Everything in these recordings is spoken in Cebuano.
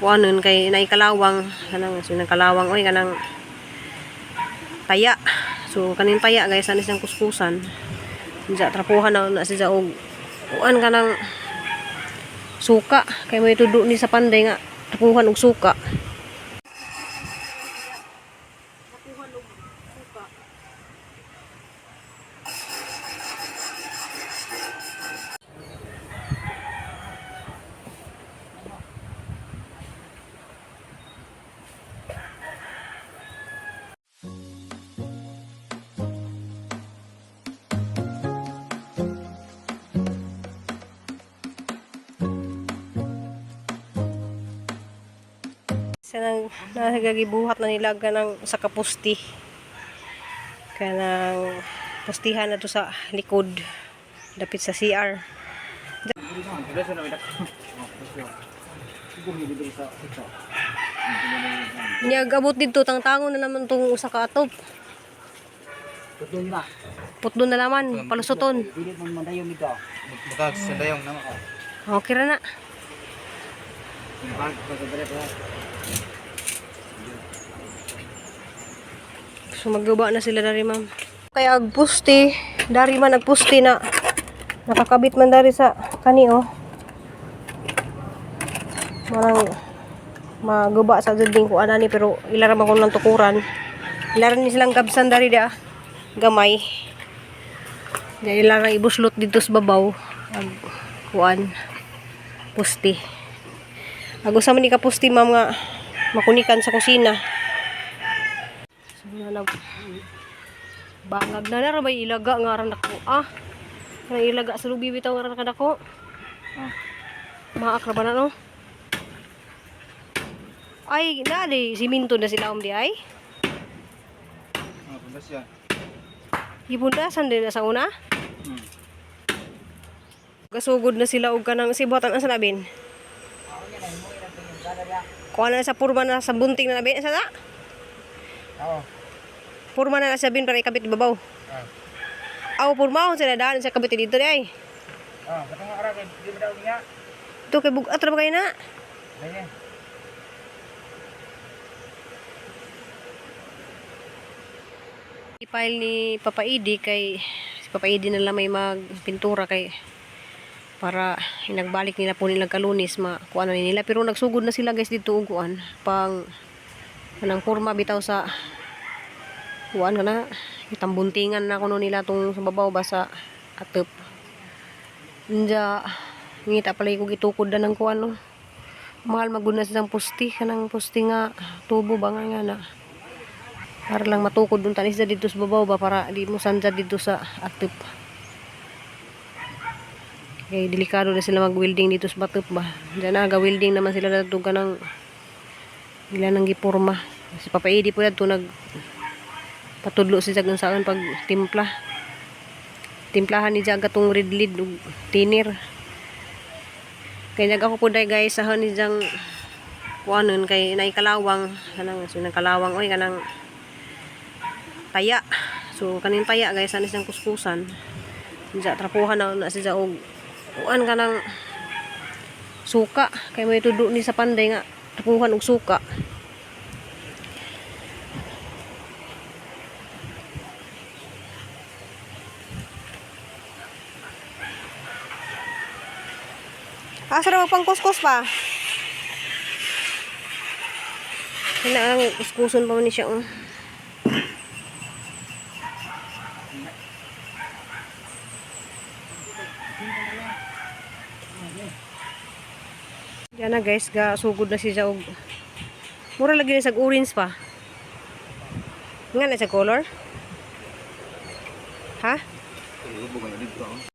Kuanon kay naay kalawang kanang so nang kalawang oy kanang taya. So kaning taya, guys, ani siyang kuskusan. Diya trapuhan na na siya og kuan kanang suka kay may tudo ni sa panday nga trapuhan og suka. Trapuhan og suka. Sa nang nagagibuhat na nila kanang sa kapusti. Kanang pustihan na to sa likod dapit sa CR. Niya abot dito tangtangon na naman tong usa ka atop. Putol na. Putdo na naman, palusuton. Dili man mandayon nito. Baka sa dayong naman ko. Okay ra na. So magguba na sila dari, ma'am. Kaya agpusti, dari man agpusti na nakakabit man dari sa kani oh. Marang maguba sa jud ko anani pero ila ra man ko ng tukuran. Ila ra ni silang kabsan dari da gamay. Ya ila ra ibuslot dito sa babaw ag kuan pusti. Ago sa man ni ka pusti, ma'am, nga makunikan sa kusina. So na nag bangag na na may ilaga nga ran ako. Ah. Kanang ilaga sa lubi bitaw nga ran kadako. Ah. Maak ra ba na no? Ay, na di siminto na sila di ay. Ah, pundas yan. Gibundasan din na sa una. Hmm. Gasugod na sila og kanang si buhatan asa nabin. Kuha na sa purma na sa bunting na nabin sa na. Oo. Purma na na sa bin para ikabit ibabaw. Ah. Aw purma sila daan sa kabit dito di ay. Ah, katong ara kay di ba daw niya? Ito kay bugat ra ba kayo na? Ganyan. I-file ni Papa Idi kay si Papa Idi na lang may magpintura kay para inagbalik nila po nila kalunis makuha na nila pero nagsugod na sila, guys, dito og kuan pang kanang porma bitaw sa kuan kana itambuntingan na kuno nila tong sa babaw ba sa atop. Nya ngita pala ko gitukod na ng kuan no. Mahal magud na silang pusti kanang pusti nga tubo ba nga nga na para lang matukod dun tanis na dito sa babaw ba para di mo sanja dito sa atop. Kay delikado na sila mag-welding dito sa batop ba. Diyan na, ga-welding naman sila dito kanang ila nang gipurma. Si Papa Edi po dito nag patudlo si Jag saan pag timpla. Timplahan ni Jag atong red lead ug thinner. Kay nag ako po day, guys, sa ni Jang kuanon kay naay kalawang kanang so nang kalawang oy kanang taya. So kaning taya, guys, ani siyang kuskusan. Diya trapuhan na na siya og kuan kanang suka kay may tudo ni sa panday nga trapuhan og suka. Asa ra pang kuskus pa? Kailangan kuskuson pa man ni siya oh. Yan na, guys, ga sugod na siya og mura lagi na sa orange pa. Nga na sa color? Ha? Hubog na dito. Oh.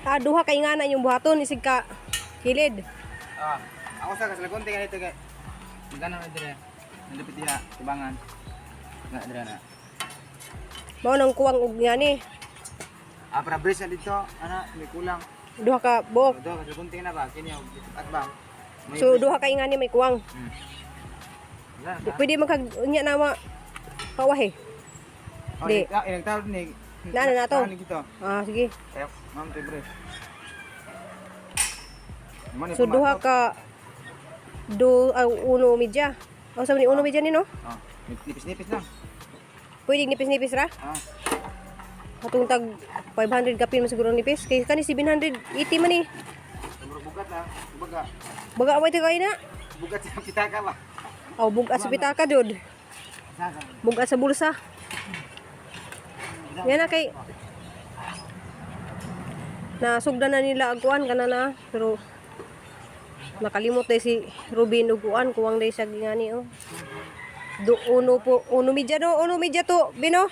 Ah, duha kay nga na yung buhaton isig ka kilid. Ah, ako sa kasalagon tingnan ito kay. Magkano na dire? Nalipit diha, tibangan. Na dire na. Mao nang kuwang og ngani. Ah, para brace na dito, ana, may kulang. Duha ka buok. Duha kasalagon tingnan ba? Kini og at ba? May So duha kay ngani may kuwang. Wala na. Pwede magkag unya na ma kawahe. Oh, Di. ilang taon ni. Na, na to. Ni dito. Ah, sige. Kaya, ma'am, to brace. Mo ni So duha pumatok. ka do ah, uno media. O sa ni uno media ni no? Oh, nipis-nipis lang. Pwede nipis-nipis ra. Ah, Katong tag 500 kapin man siguro nipis kay kani 780 man ni. Murag bugat na, buga. Baga away ta kay na. Bugat sa pitaka ba? Aw bugat sa pitaka jud. Sa sa. Bugat sa bulsa. Yan na kay nasugdan na nila ang kuan kana na pero nakalimot day si Ruben og kuan kuwang day siya gingani oh. Do uno po uno media do uno media to bino.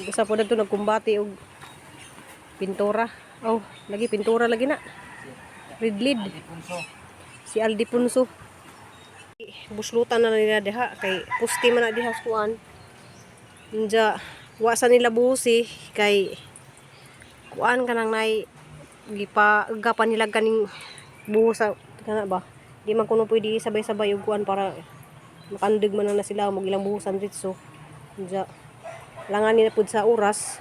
Basta po dito nagkumbate og pintura. Oh, lagi pintura lagi na. Red lead. Punso. Si Aldi Punso. Buslutan na nila diha kay puste man na diha sa kuan. Unja wa sa nila busi kay kuan kanang nay gipa gapan nila kaning buhos sa kana ba. Di man kuno pwede sabay-sabay og kuan para makandig man na sila mo ilang buhusan ditso. Unja langan nila pud sa oras.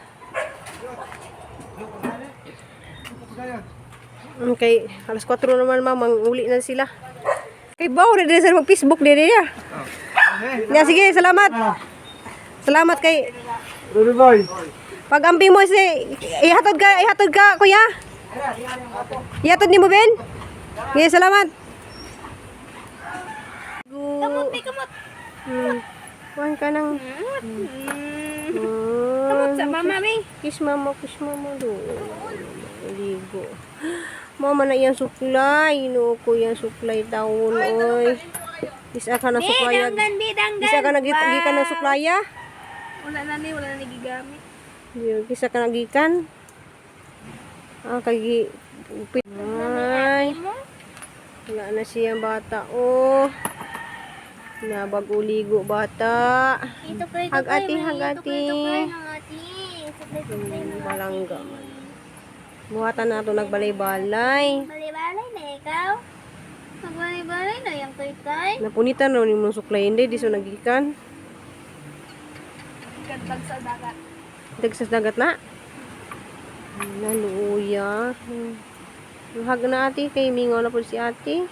Okay, alas 4 naman ma'am, uli na sila. Kay bawo na din sila mag-Facebook din niya. Ya, sige, salamat. Salamat kay Ruby boy. Pag amping mo si ihatod ka kuya. Ihatod nimo Ben? Sige, salamat. Kamot, may kamot. Kuhan ka ng Kamot sa mama, may. Kiss mama do. Ligo. Mama na iyang suklay. Ino ko iyang suklay taon oy. Isa ka na Bi, suklaya. danggan, bi, danggan. Isa ka na gikan na suklaya. Wala na ni gigamit. Isa ka na gikan. Ah, kagi upit. Ay. Wala na siyang bata. Oh. Nabag uligo bata. Ito ko, ito Hagati, hagati. Ito ko, hagati. Ito ko, Balangga man. Buhatan na ito nagbalay-balay. Balay-balay na ikaw. Magbalay-balay na yung toy-toy. Napunitan raw ni mong suklay hindi di so nagikan. Gantag sa dagat. Dagsas dagat na. Naluya. Hag na ate kay mingaw na po si ate.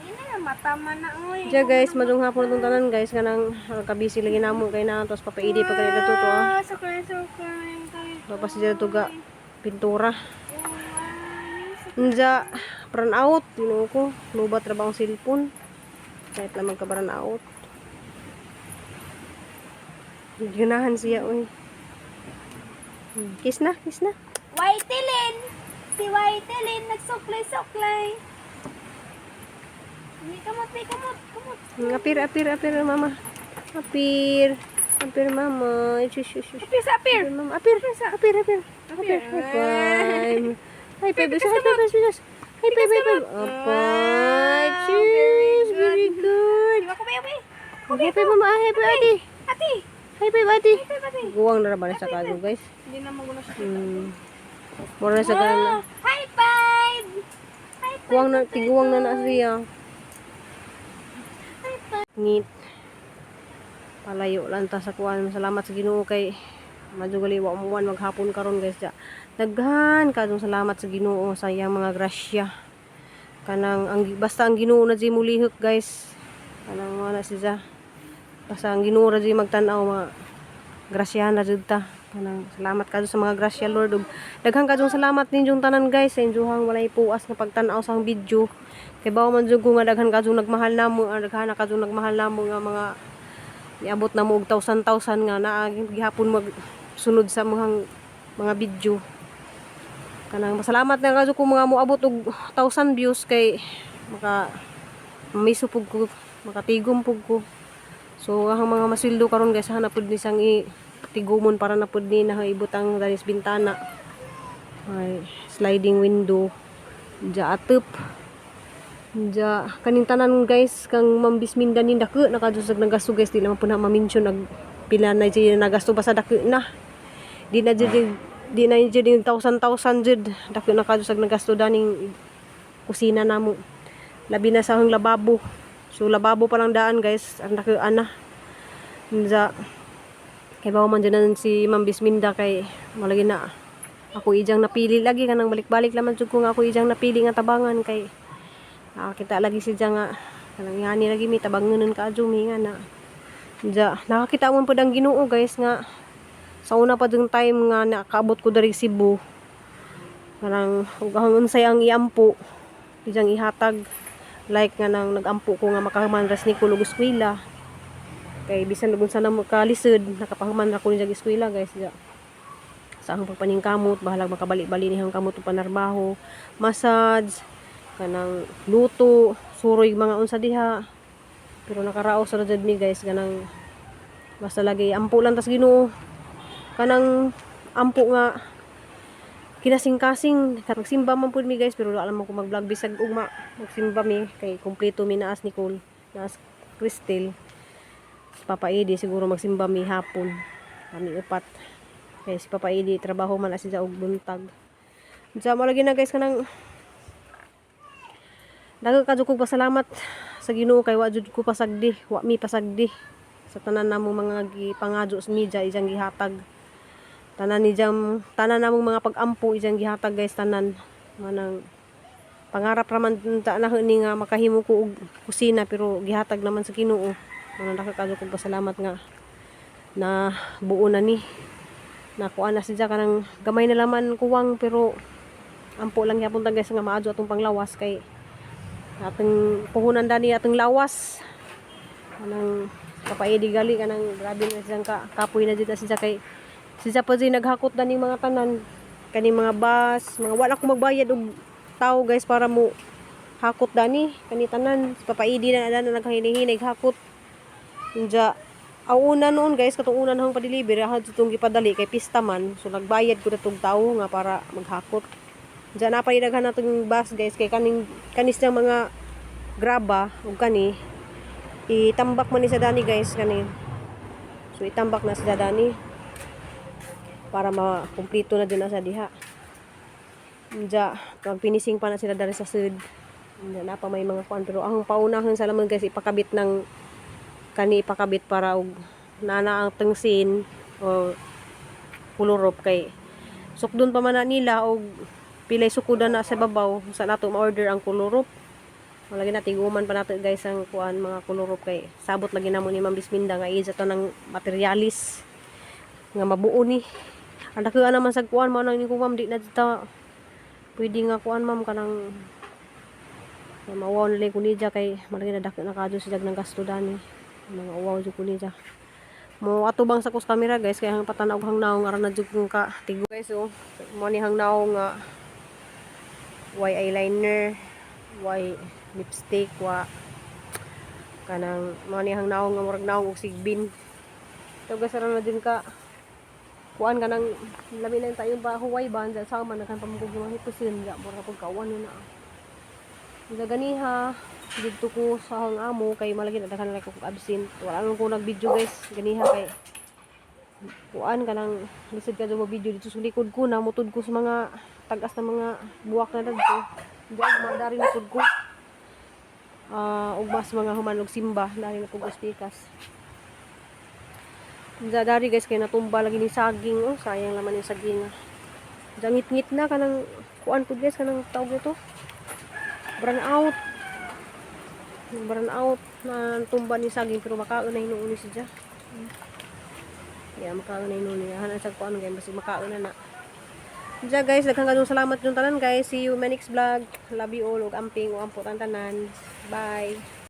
Hindi na matama na oy. Diya guys, madung hapon itong tanan guys kanang kabisi lagi namo kay na tapos papaidi pa kanila to to ah. Ah, suklay, suklay yung toy-toy. Tapos siya to ga pintura. Unja brand out Ginoo ko. Lubat ra ba ang cellphone? Kahit lang magka brand out. Ganahan siya oy. Kiss na, kiss na. Whitelin! Si Whitelin, nagsuklay-suklay. May kamot, may kamot, kamot. Apir, apir, apir, mama. Apir. Apir, mama. Shush, shush, shush. Apir sa apir! Apir, mama. Apir, apir, apir. Apir, high five. High five, isa, high five, high five. High five, high five. Apay. Cheers. Very good. Di ba kumay, kumay? High five, mama. High five, ate. Ate! High five, ate. High five, ate! Guwang na ba na sa kago, guys? Hindi na magulo siya. Mura na sa kago. High five! High five! Guwang na, tiguwang na na siya. High five! Neat. Palayo lang ta sa kuan. Salamat sa Ginoo kay madugali wa umuan maghapon karon guys ja. Daghan kadong salamat sa Ginoo sa iyang mga grasya. Kanang ang basta ang Ginoo na di mulihok guys. Kanang wala siya. Basta ang Ginoo ra di magtan-aw mga grasyahan na jud ta. Kanang salamat kadto sa mga grasya, Lord, ug daghan kadtong salamat ninyong tanan, guys, sa inyong walay puas nga pagtan-aw sa akong video. Kay bawo man jud ko nga daghan kadtong nagmahal namo, daghan na kadtong nagmahal namo nga mga niabot na mo og thousand thousand nga naa gihapon mag sunod sa mga video. Kanang masalamat na kadto ko mga moabot og 1,000 views kay maka miso pug ko, makatigom pug ko. So ang mga masweldo karon, guys, hanap pud ni sang i tigumon para na pud ni naibutang dali sa bintana. Ay, sliding window. Diya atep. Diya kaning tanan, guys, kang Ma'am Bisminda ni dako nakadusag nagasto, guys, di naman po na ma-mention nag pila na jud nagasto, basta dako na. Di na jud yung thousand thousand jud, dako na kadusag nagasto daning kusina namo. Labi na sa akong lababo. So lababo pa lang daan, guys, ang dako ana. Diya kay bawo man dyan si Ma'am Bisminda kay malagi na ako ijang napili lagi, kanang balik-balik laman jud ko nga ako ijang napili nga tabangan kay nakakita lagi siya nga kanang yani lagi may tabangonon ka adyo mi nga na. Diya, nakakita mo pud ang Ginoo, guys, nga sa una pa dung time nga nakaabot ko diri Cebu, kanang ug ang unsay ang iampo ijang ihatag, like nga nang nagampo ko nga makahuman ras ni kulog eskwela kay bisan ug unsa na mo kalisod, nakapahuman ra ko niya eskwela, guys. Diya sa akong pagpaningkamot, bahalag makabali-bali nihang kamot og panarbaho, massage, kanang luto, suroy mga unsa diha, pero nakaraos ra jud mi, guys. Kanang basta lagi ampo lang tas Ginoo, kanang ampo nga kinasing-kasing. Magsimba man pud mi, guys, pero wala man ko mag-vlog bisag ugma magsimba mi kay kumpleto mi, naas Nicole, naas Cristel, si Papa Edi. Siguro magsimba mi hapon kami upat kay si Papa Edi trabaho man na siya og buntag. Sa mo lagi na, guys, kanang daghan ka jud kog pasalamat sa Ginoo kay wa jud ko pasagdi, wa mi pasagdi sa tanan namo mga gipangadyo sa media, ijang gihatag tanan ni jam, tanan namong mga pag-ampo ijang gihatag, guys, tanan. Manang pangarap ra man ta na ni nga makahimo ko og kusina, pero gihatag naman sa Ginoo. Manang daghan ka jud kog pasalamat nga na buo na ni, nakuha na siya, kanang gamay na laman kuwang, pero ampo lang gyapon ta, guys, nga maadyo atong panglawas kay atong puhunan dani atong lawas. Kanang kapaidi gali, kanang grabe na siyang ka, kapoy na dito siya kay siya pa siya naghakot dani mga tanan, kani mga bus, mga wala ko magbayad og tao, guys, para mo hakot dani kani tanan. Si Papaidi na na naghahinay hakot. Unja ang una noon, guys, katong una nang pa-deliver ha itong gipadali kay pista man, so nagbayad ko na tong tao nga para maghakot. Diyan na pa daghan natong bus, guys, kay kaning kanis ng mga graba ug kani itambak man ni sa dani, guys, kani. So itambak na sa dani para makumpleto na din na sa diha. Unja pag finishing pa na sila dari sa sud. Unja na pa may mga kuan, pero ang paunahan sa lamang, guys, ipakabit ng kani, ipakabit para og nana ang tengsin o kulurop kay sukdon pa man na nila og pilay sukudan na sa babaw sa nato ma-order ang kulurop. Wala na tiguman pa nato, guys, ang kuan mga kulurop kay sabot lagi namo ni Ma'am Bisminda nga iya to ng materialis nga mabuo ni. Ang dakuan naman sa kuan mao nang ni ko, "Ma'am, di na ta pwede nga kuan, ma'am," kanang na mauwaw na lang ko niya kay malaki na dako na kadyo sila ng gasto dani, mga uwaw jud ko niya. Mo atubang sa kus camera, guys, kay hang patanaw hang naong aron na jud kong ka tigo, guys. Oh, mo ni hang naong nga way eyeliner, way lipstick, wa kanang mo ni hang naong nga murag naong og sigbin to, guys, aron na jud ka kuan, kanang labi na tayo ba huway ba sa man nagkan pamugog mga hipusin ja mura pag kauan na. Nga ganiha didto ko sa akong amo kay malagi na daghan na ko absent. Wala man ko nag-video, guys, ganiha kay kuan, kanang lisod ka mo video dito sa likod ko, namutod ko sa mga tagas na mga buwak na dadto. Diyan mandari na pud ko. Ah, ug mas mga human og simba dari na pud ko spikas. Diyan dari, guys, kay natumba lagi ni saging, oh, sayang naman yung saging. Diyan ngit-ngit na kanang kuan pud, guys, kanang tawag nito. Brown out. Brown out na tumba ni saging, pero makaon na hinuon ni siya. Ya, makaon na yun niya. Hanan sa kuan guys, basig makaon na na. Diya guys, daghang kayong salamat yung tanan, guys. See you in my next vlog. Love you all ug amping ug ampot ang tanan. Bye.